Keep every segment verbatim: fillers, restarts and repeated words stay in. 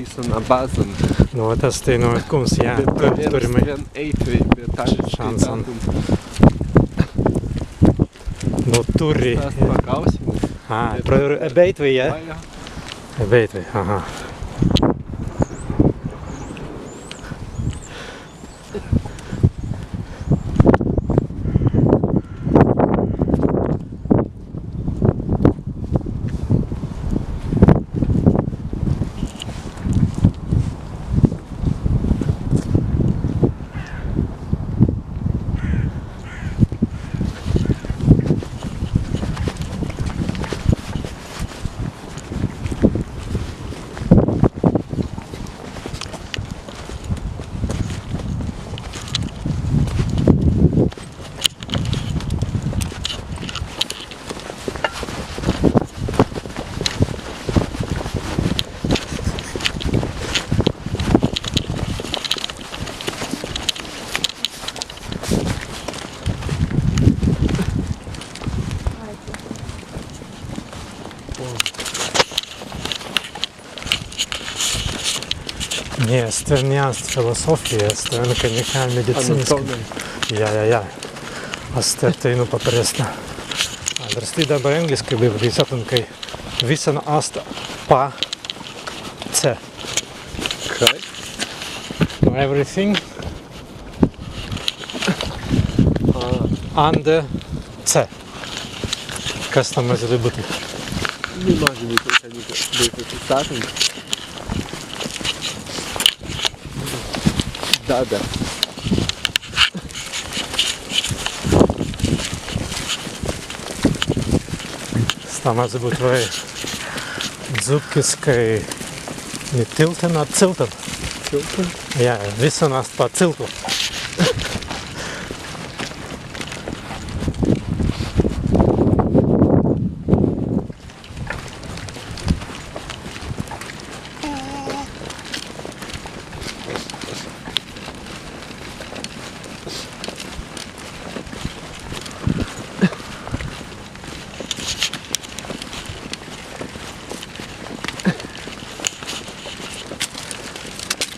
Sen abazan. Nu, vat, as teinū kums, jā, turrimai šansan. Nu, turri. Ā, pra-, ebēitwei, jā? Jā, jā. Ebēitwei, aha. Ni, stwen ni ast filosofija, stwen, ka nika medicīniska. Anatōmija. Jā, jā, jā. As teinū papresta. Adder stwi dabber ēngliskai bēi wisātun, kāi wissan ast pa ce. Kāi? No, everything. Ā. And, uh, ce. Kas tam mazzi būtwei? Ni mazzi būtwei, ka nika bēi wisātun. Dabber. Sta mazzi būtwei dzūkiskai ni tiltan, a ciltan. Ciltan? Jā, wissan ast pa ciltu.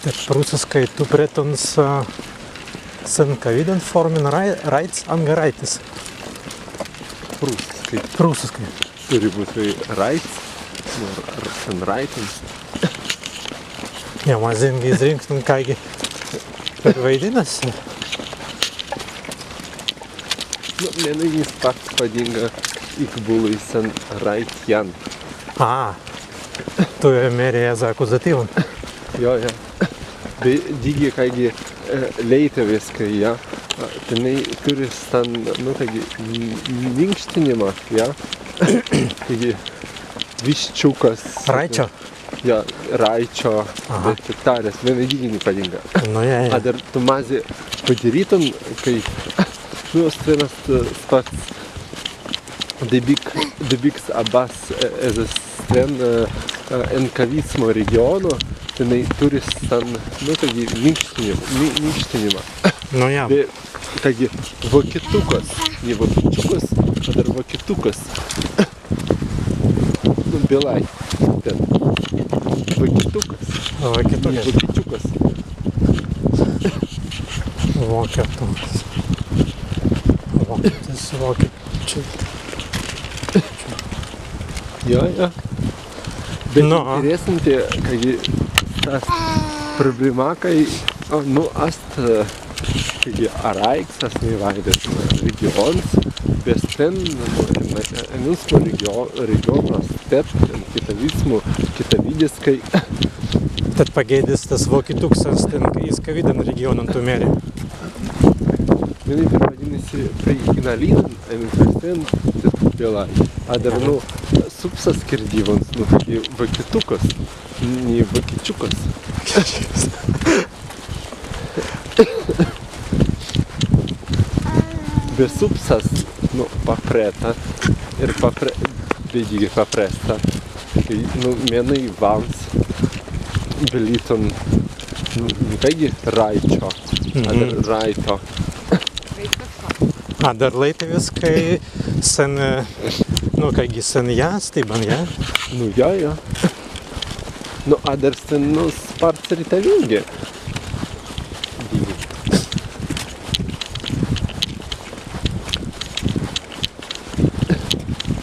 Tēt prūsiskai tuprētuns, ā, sen kawīdan fōrmin rai-, raits anga raitis. Prūsiskai. Prūsiskai. Turri būtwei raits, nu, r-, r-, sen raitins. Jā, mazīngi izrīnktun, kāigi perwaidinna si. Nu, mennei spārts padīnga ik būlai sen raitjan. Ā, tū mēri ezze akuzatīwan. Jā, jā. Be dīgi kāigi, ē, leītawiskai, jā. Ā, tenēi turri stan, nu, kāigi, m-, minkštinimā, jā. Tāigi, wiščiukas. Raičio. Jā, raičio. Aha. Bet tarēs, mennei dīgi ni padīnga. Nu, jā, jā. Adder tū mazzi padirītun, kāi, nu, stwen ast, ē, spārts debīk-, debīks abbas, ē, ezze stwen, ē, ē, enkawīsmu regiōnu, tenēi turri stan, nu, tāigi minkštinimā, mi-, minkštinimā. Nu, jā. Be, tāigi, wokitukas, ni wokičiukas, adder wokitukas. Nu, bilāi. Tēt. Wokitukas. Wokitukas. Ni, wokičiukas. Wokitukas. Wokietis, wokiečiai. Jā, jā. Bet interessanti, kāigi sta problēma, kāi, ā, nu, ast, ē, Tāigi, Arāiks ast ni waīdas regiōns, be stwen, nu, en, en, enūsmu regiō-, regiōnu ast tēt, en kitawīdsmu, kitawīdiskai. Tēt pagaīdi, stas wokituks ast, en, iz kawīdan regiōnan tū mēri? Mennei perwaidinna si prei Ignalinan, en stwen, tēt bilāi. Adder, nu, subs ast kīrdiwans, nu, tāigi wokitukas, ni wokičiukas. Be subs ast, nu, pa prēta, ir pa prē-, be dīgi pa prēsta. Nu, mennei wans bilītun, nu, ni kāigi raičio, adder raito. Adder leītawiskai sen, ē, nu, kāigi sen, jā, stibban, jā? Nu, jā, jā. Nu, adder sen, nu, spārts retawīngi.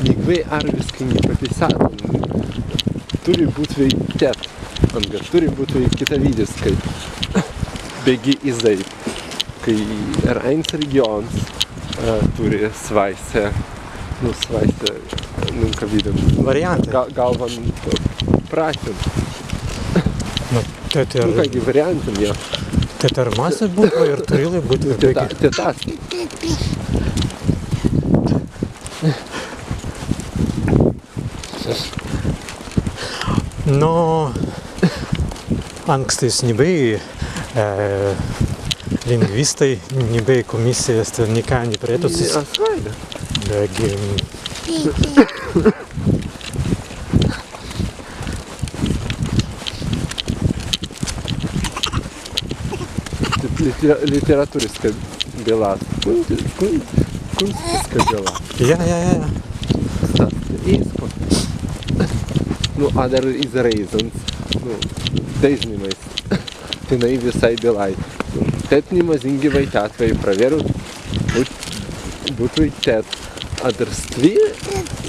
Ni gvēi arwiskai ni papeisātun. Turri būtwei tēt. Anga turri būtwei kitawīdiskai. Beggi izēit. Kāi eraīns regiōns, ē, turri swāise, nu, swāise, nu, kawīdan variantan. Ga-, galwan pratin. Nu, tēt ir, nu, kāigi variantan, jā. Tēt ir mazzi būtwei, ir turīlai būtwei. Tēt, beggi tēt ast. Nu, ānkstais ni bēi, ē, lingwistai ni bēi, komisija stwen nika ni prētusis. Ni, a, swāiga. Beggi, mm, Lite-, literatūriska bilā. Kun-, kun-, kunstiska bilā. Jā, jā, jā, jā. Stas, īsku. Nu, adder iz rēizans. Nu, deznimais. Tenēi wisāi bilāi. Tēt ni mazīngi waitjātwei prawerru. Būt-, būtwei tēt. Adder stwi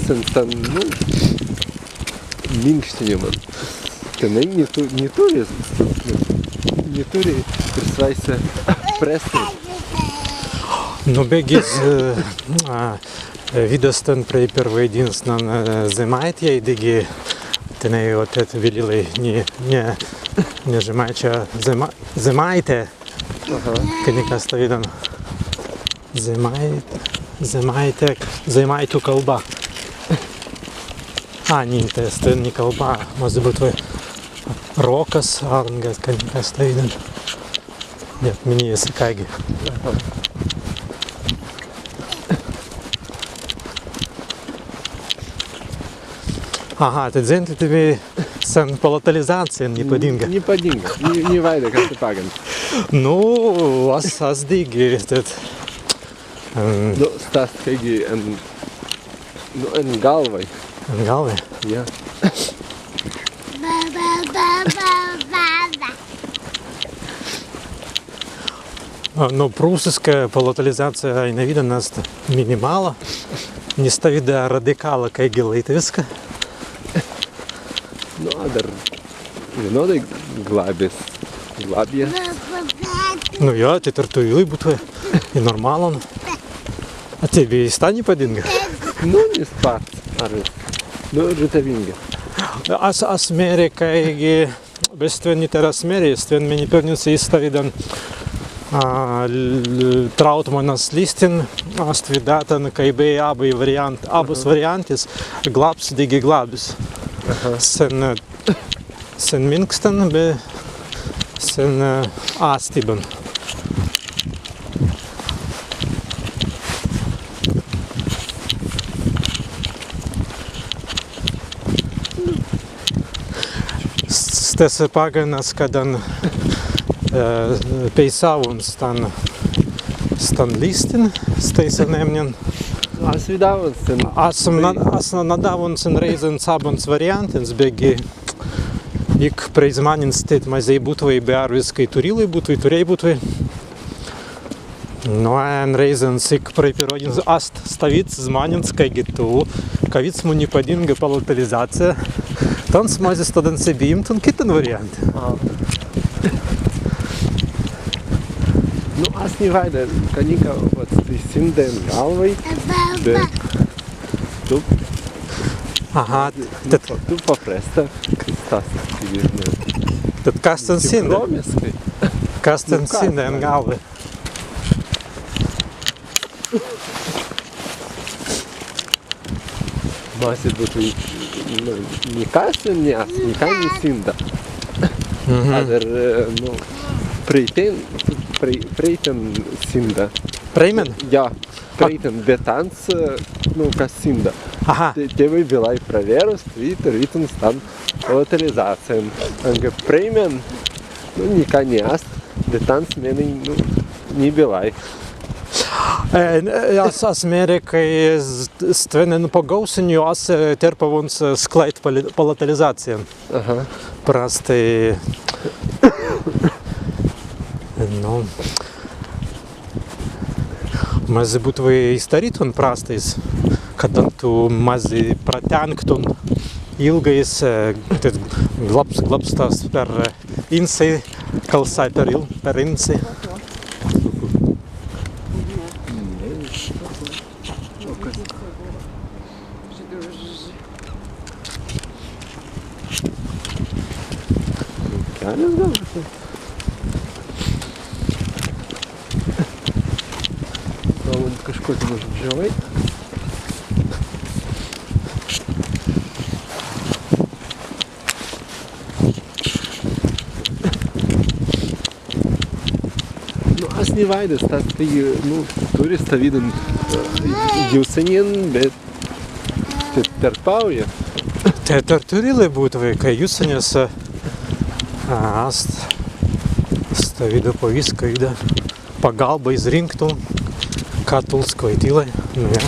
sen stan, nu, minkštinimans. Tenēi ni tu-, ni turri, ni turri priswāise prēsnan. Nu, beggi, ē, a, widāi stan prei perwaidinnan, ē, Zemāitjai, dīgi tenēi, ot, tēt bilīlai ni, ni, ni Žemaiča, Zemā-, Zemāitja. Aha. Ka nika stawīdan. Zemāit-, Zemāitja, Zemāitu kalba. A, ni, tēt, tēt ni kalba, mazzi būtwei rokas, ārngas, ka nika stawīdan. Ni, minēi si kāigi. Aha. Aha, tēt zentli, tēt sen palatalizācija ni padīnga. Ni padīnga. Ni, ni waīda, kas tēt paggan. Nu, as, as dīgi, tēt, em, nu, stas kāigi en, nu, en galwai. En galwai? Jā. A, nu, prūsiska palatalizācija ainawīdan ast minimāla, ni stawīda radikāla, kāigi laītwiska. Nu, adder vienodai glabis, glabjas. Nu jā, tēt ir turīlai būtwei, i normālan. A tebbei sta ni padīnga? Nu, ni spārts, arwi. Nu, retawīngi. As, as mēri, kāigi Be stwen ni tēr as mēri, stwen mennei pernū si stawīdan, a, l-, Trautmanas listin, ast widātan, kāi bēi abbai variant-, abbas variantis, glabs, dīgi glabis. Aha. Sen, ē, sen minkstan, be sen, ē, āstiban. Stesse paggan as kaddan, ē, peisāwuns stan, stan listin, stēisan emnin. As widāwuns sen. As na-, as na-, nadāwuns en rēizans abbans variantins, beggi ik prei zmānins tēt mazēi būtwei, be arwiskai turīlai būtwei, turēi būtwei. Nu, en rēizans ik prei perōdins ast stawīds zmānins, kāigi tū, kawīdsmu ni padīnga palatalizācija, tāns mazzi staddan sebbei īmtun kittan variantan. A. Nu, as ni waīda, ka nika, wat, stwi sinda en galwai, be tū. Aha, nu, tēt pa-, tū papresta, kas tas, tēt kas ten sinda? Kas ten sinda en galwai? Mazzi būtwei, nu, nikas, ni as, nika ni sinda. Mhm. Adder, ē, nu, prei tēn, prei, prei tēn sinda. Prei men? Jā, prei tēn, be tāns, ē, nu, kas sinda. Aha. Tē-, tēwei bilāi prawerru, stwi turītun stan palatalizācijan. Anga prei men, nu, nika ni ast, be tāns mennei, nu, ni bilāi. Ē, n-, ē, as, as mēri, kāi s-, stwen en pagaūsenju as, ē, tērpawuns, ē, sklāit pali-, palatalizācijan. Aha. Prastai. Nu. Mazzi būtwei iztarītun prastais, kaddan tū mazzi pratēnktun ilgais, ē, tēt glabs-, glabstas per, ē, insei, kalsai per il-, per insei. Kelias gal būti. Gal kažko ten žodžiavai. Nu, as ni waidis, stas, tai, nu, turri stawīdan, ē, jussenin, bet tēt tērpauja. Tēt turri būtwei, kāi jussenis, ē, ast stawīda pawīstis, kāi da pagalba izrīnktun, ka tūls kwaitīlai, nu jā.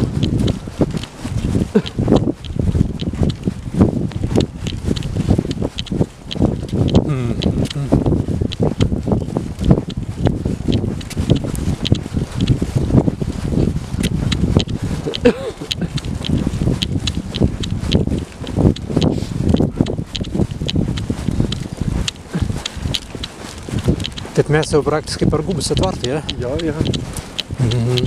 Tēt mes jāu praktiskai pergūbusi etwārtai, jā? Jā, jā. Mhm.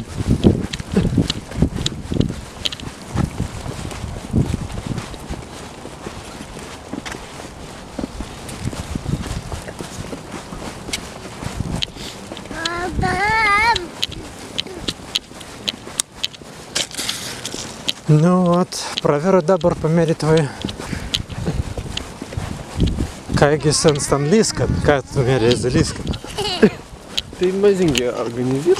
Nu, ot, prawerru dabber pamērītwei, kāigi sen stan līskan, kāi tū mēri ezze līskan. Tēt mazīngi organizēt.